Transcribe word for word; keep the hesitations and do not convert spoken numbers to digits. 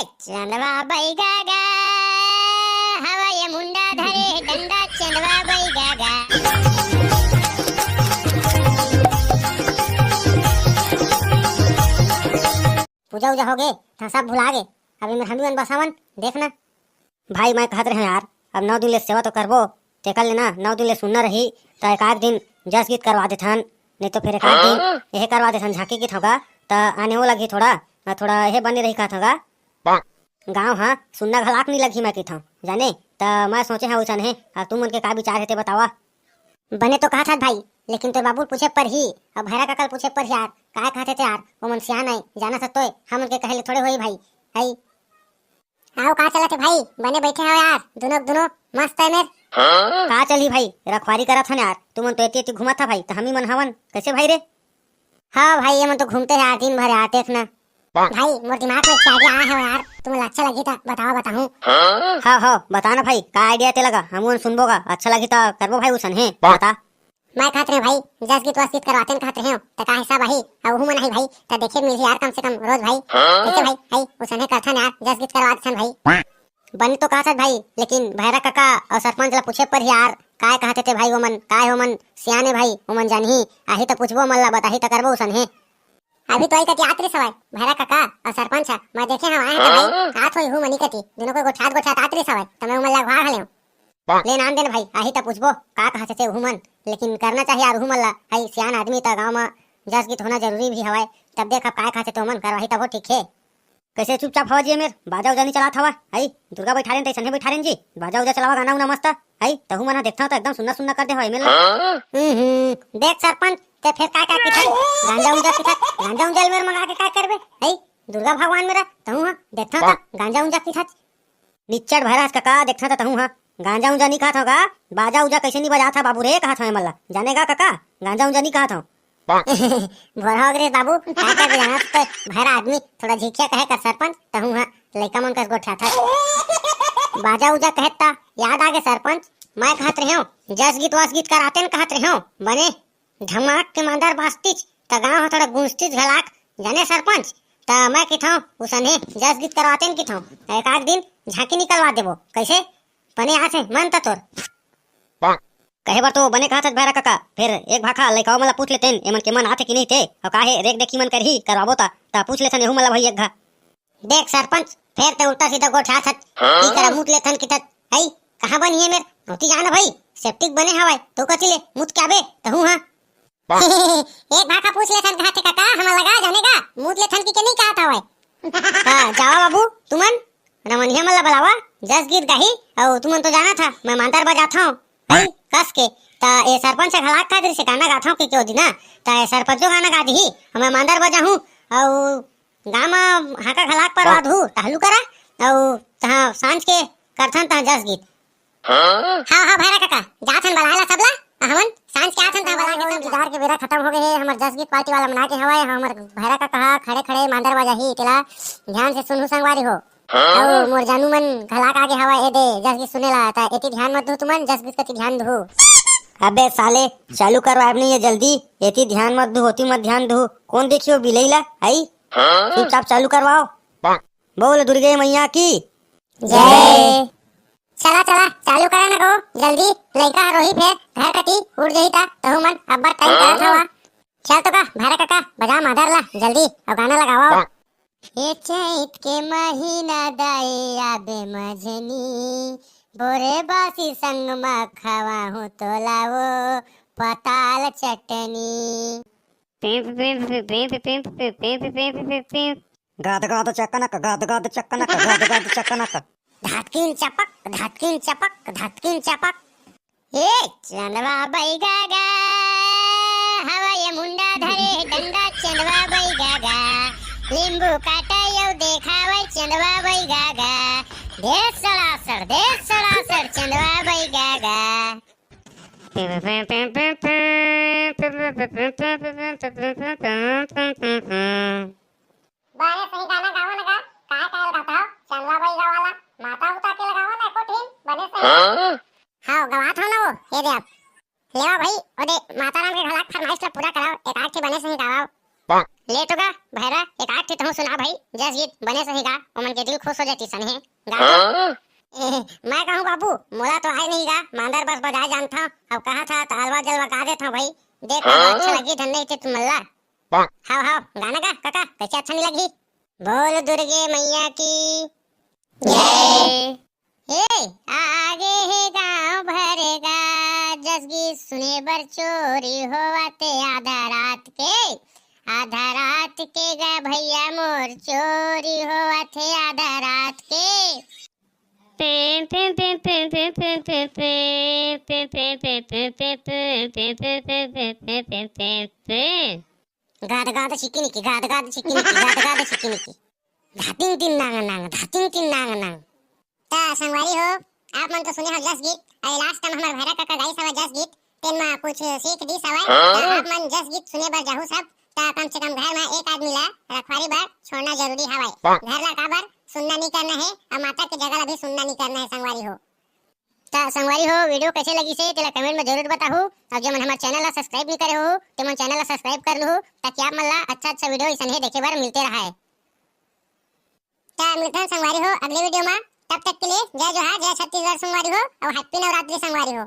चंदवा बैगा गा, हवा ये मुंडा धरे डंडा, चंदवा बैगा गा। पूजा उजा हो गे, त सब भुला गे। अब एमेर हमी मन बसावन, देखना। भाई, मैं कहत रहेंव यार, अब नौ दिन ले सेवा तो करबो, तेकर ले ना नौ दिन ले सुन्ना रही, त एक आध दिन जस गीत करवा देथन, नहीं तो फिर एक आध दिन हाँ? एहे करवा देथन, झांकी गीत होगा, त आने वो लगही थोड़ा, अउ थोड़ा एहे बने रही कहत होगा। गाँव ह सुन्ना घलाक नहीं लगही मैं कहिथंव, जाने, त मैं सोचे हंव उसन हे, अउ तुमन के का विचार हे ते बतावा। बने तो कहत हस भाई, लेकिन तोर बाबू ल पूछे परही, अउ भैरा कका ल पूछे परही यार, काय कहत हे ते यार, ओमन सियान अय, जानत हस तोय, हमन के कहे ले थोड़े होही भाई, हई। अउ का चलत हे भाई, बने बइठे हव यार, दुनो के दुनो मस्त अय मेर। का चलही भाई, रखवारी करत हन यार, तुमन तो एती एती घूमत हव भाई, त हमी मन हवन, कइसे भाई रे? हाँ भाई, ये मन तो घूमते यार, दिन भर यार, देखना। भाई, मोर दिमाग में एक idea आय हवय यार, तुमन ला अच्छा लगही त बतावा, बताहूँ। हाँ, हाँ, बता ना भाई, का idea ते लगा, हमन सुनबो गा, अच्छा लगही त करबो भाई उसन हे, बता। मैं कहत रहेंव भाई, जस गीत वस गीत करवातेन कहत रहेंव, त का हिसाब आही, अउ उहू मन आही भाई, त देखे मिलही यार कम से कम रोज भाई। कइसे भाई, हई, उसने करथन यार, जस गीत करवा देथन भाई। बने तो कहत हस भाई, लेकिन भैरा कका अउ सरपंच ला पूछे परही यार, काय कहत हे ते भाई ओमन, काय ओमन सियाने भाई, ओमन जानही, आही त पूछबो ओमन ला, बताही त करबो उसन हे। अभी तो आई कति आत रिस हवय, भैरा कका अउ सरपंच ह, मैं देखे हंव आए हे त भाई, आत होही उहू मन कति, दुनो कोई गोठियात गोठियात आत रिस हवय, त मैं उमन ला अगवा घलेंव। ले नाम देन भाई, आही त पूछबो, का कहत हे ते उहू मन, लेकिन करना चाहिए यार उहू मन ला, हई सियान आदमी त गाँव म जस गीत होना जरूरी भी हवय, तब देख अब काय कहत हे ते उमन, करवाही तभो ठीक हे। कइसे चुपचाप हवा जी मेर, बाजा उजा नहीं चलात हवा, हई दुर्गा बइठारेन तइसने बइठारेन जी, बाजा उजा चलावा, गाना उना मस्त, हई तहू मन ह देखथव त एकदम सुन्ना सुन्ना कर दे हवा एमेर ला। हम्म, देख सरपंच, ते फेर काय काय पीथस, गांजा उंजा पीथस, गांजा उंजा मेर मंगा के काय करबे, हई दुर्गा भगवान मेर, तहू ह देखथव त गांजा उंजा पीथस। निच्चट भैरा हस कका, देखथव त तहूँ ह। गांजा उंजा नी कहत हंव गा, बाजा उजा कइसे नी बजात हस बाबू रे, कहत हंव एमन ला। जाने गा कका, गांजा उंजा नी कहत हंव। भोरहा हो गे रे बाबू, का करबे जानत हस त भैरा आदमी, थोड़ा झिकिया कहे कर सरपंच, तहूँ ह लइका मन कस गोठियाथस। बाजा उजा कहे त याद आगे सरपंच, मैं कहत रहेंव, जस गीत वस गीत करातेन कहत रहेंव, बने धमाक के मांदर बाजतिस, त गांव ह थोड़ा गूंजतिस घलाक, जाने सरपंच, त मैं कहिथंव, उसने जस गीत करवातेन कहिथंव, एक आध दिन झांकी निकलवा देबो, कइसे? बने आथे मन त तोर। कहे बर तो बने कहत हस भैरा कका, फेर एक भाखा लइकाओ मन ला पूछ लेतेन, एमन के मन आथे कि नहीं ते, अउ का हे, रेख देखी मन करही, करवाबो त, त पूछ लेथन एहू मन ला भाई एक घा। देख सरपंच, फेर ते उल्टा सीधा गोठियाथस। हाँ? ई करा मूत लेथन किथस, हई, कहाँ बनी हे मेर? ओती जाना भाई, सेप्टिक बने हवय, तो कथी ले, मूत के आबे, तहूँ हाँ। एक भाखा पूछ लेथन कहा थे कका, हमन लगा जाने का, मूत लेथन कि के नहीं कहत हवय। हाँ, जावा बाबू, तुमन, रमनिया मन ला बलावा, जस गीत गाही, अउ तुमन तो जानत हव, मैं मांदर बजाथंव, हई, कस के, त ए सरपंच ह घलाक का दृश्य गाना गाथंव के क्यों दिना, त ए सरपंचो गाना गा दिही, मैं मांदर बजाहूँ, अउ गाँव म हाका घलाक परवा दहू, ताहलू करा, अउ तहाँ सांझ के करथन तहाँ जस गीत। हाँ? हाँ, हाँ, भैरा कका, जात हन बलाए ला सबला, हमन सांझ के आथन तहाँ बलाए के सबला। इंतजार के बेरा खतम हो गे हे, हमर जस गीत पार्टी वाला मन आगे हवय, हमर भैरा कका ह खड़े खड़े मांदर बजाही, तेला ध्यान से सुनहू संगवारी हो। हाँ? अउ मोर जानू मन घलाक आगे हवय, ए दे, जस गीत सुने ला, त एती ध्यान मत दहू तुमन, जस गीत कति ध्यान दहू। अबे साले, चालू करवाए नहीं है जल्दी, एती ध्यान मत दहू, ओती मत ध्यान दहू, कोन देखियो बिलई ला, हई? हाँ? चुपचाप चालू करवाओ। बोल दुर्गे मैया की जय। चला, चला, चालू करा ना गो, जल्दी, लइका ह रोही फेर, घर कती उठ जही ता, तहू मन अब्बड़ टाइम करत हवा। चल तो का, भैरा कका, बजा मादर ला, जल्दी, अउ गाना लगावा। ये चैत के महीना दाई आबे मझनी, बोरे बासी संग म खवाहूँ तोला वो पताल चटनी। गाद गाद चकनक, गाद गाद चकनक, गाद गाद चकनक। धतकिन चपक, धतकिन चपक, धतकिन चपक। ए चंदवा बैगा गा, हवा ये मुंडा धरे डंडा चंदवा बैगा गा। लींबू काटे यौ देखावे चंदवा बैगा गा। दे सड़ासड़, दे सड़ासड़ चंदवा बैगा गा। बने सही गाना गावा ना गा, काय काय गाथव? चंदवा बैगा वाला, माता उता के लगावा ना एको ठिन, बने सही। हाँ? हाँ, गवात हव ना वो, ये दे अब। लेवा भाई, ओदे माता राम के घलाक फरमाइश ला पूरा कराओ, एक आठ ठे बने सही गावा। ले तो गा, भैरा, एक आठ तहूँ सुना भाई, जस गीत बने सही गा, ओमन के दिल खुश हो जाती सन हे। गा तो। हाँ? ए, मैं कहूँ बाबू, मोला तो आए नहीं गा, मांदर बस बजाए जानथव, अब कहा था त अलवा जलवा गा देथव भाई, देख हाँ? अच्छा लगी धन नहीं ते तुम मल्ला। हाव हाव, गाना गा काका, कैसे अच्छा नहीं लगी? बोल दुर्गे मैया की जय। ए, आगे हे गांव भर गा, जस गीत सुने बर चोरी होवत हे आधा रात के, आधा रात के गा भैया मोर चोरी होवत हे आधा रात के। गाद गाद छिकी निकी, गाद गाद छिकी निकी, गाद गाद छिकी निकी। धातिंग तिन नांग नांग, धातिंग तिन नांग नांग। त संगवारी हो, आप मन तो सुने हो जस गीत, अरे लास्ट टाइम हमर भैरा काका गाइस हवय जस गीत, तेन म कुछ सीख दिस हवय। त हाँ? आप मन जस गीत सुने बर जाहू सब, त कम से कम घर म एक आदमी ला रखवारी बर छोड़ना जरूरी हवय। वाह। घर ला काबर सुन्ना नहीं करना है, और माता के जगह ला भी सुन्ना नहीं करना है संगवारी हो। त संगवारी हो, वीडियो कैसे लगी से तेला कमेंट में जरूर बताहू, और जो मन हमारे चैनल ला सब्सक्राइब नहीं करे हो, ते मन चैनल ला सब्सक्राइब कर लूहू, ताकि आप मन ला अच्छा अच्छा वीडियो ऐसा ही देखे बर मिलते रहे। त मिलथन संगवारी हो अगले वीडियो में, तब तक के लिए जय जोहार, जय छत्तीसगढ़ संगवारी हो, और हैप्पी नवरात्रि संगवारी हो।